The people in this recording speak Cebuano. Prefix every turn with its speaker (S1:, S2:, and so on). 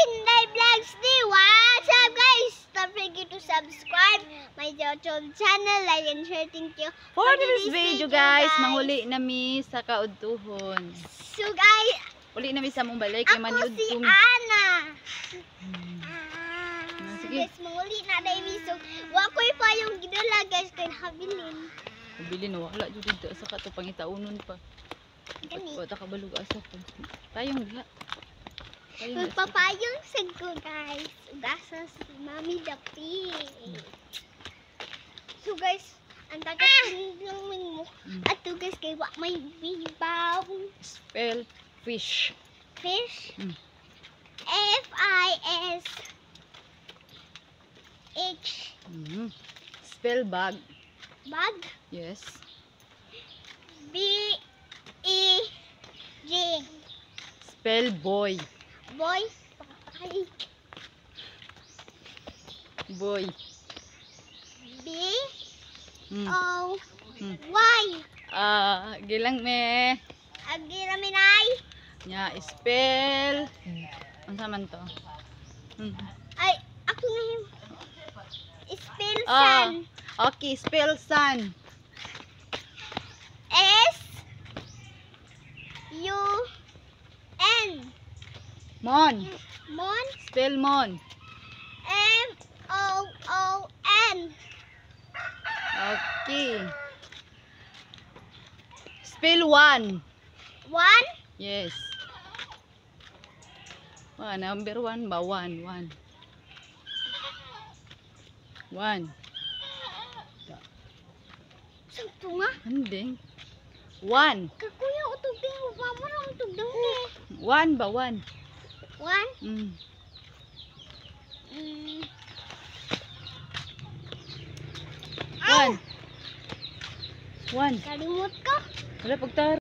S1: Sinday Vlogs D. What's up, guys? Don't forget to subscribe my YouTube channel, like and share. Thank you.
S2: For this video, guys, manguli na mi sa kaudtuhon.
S1: So guys,
S2: Uli na mi sa mong balay kay
S1: ako
S2: maniud
S1: si
S2: mi.
S1: Ana.
S2: Ah,
S1: So
S2: sige.
S1: guys, manguli na dahil mi. So, wa ko'y payong gidala, guys, kay habilin.
S2: Bili na wala jud dito sa kato pangitaunon pa.
S1: Gani.
S2: Wa ta kabalog asa ko. Tayong diha. Tayong asa.
S1: Magpapayong sad ko, guys. Ugasa si Mami Dapi. So guys, ang dagat lang mo. At to guys, kay wa may bibaw.
S2: Spell fish.
S1: Fish. FISH.
S2: Spell bag.
S1: Bag.
S2: Yes.
S1: BEG.
S2: Spell boy.
S1: Boy. Ay,
S2: Boy.
S1: B O Y.
S2: Ah, gilang me.
S1: Agi ra minay.
S2: Nya spell. Unsa man to?
S1: Ay, ako na yung spell
S2: Ah.
S1: sun.
S2: Okay, spell sun.
S1: SUN.
S2: Mon.
S1: Mon.
S2: Spell mon.
S1: MOON.
S2: Okay. Spell one.
S1: One.
S2: Yes. One, number one ba? One, one. One.
S1: Sa tunga.
S2: Hindi. One.
S1: Kakuya utog din mo na utog dang ni.
S2: One ba? One.
S1: One.
S2: One. One.
S1: Kalimot ko.
S2: Wala pagtar.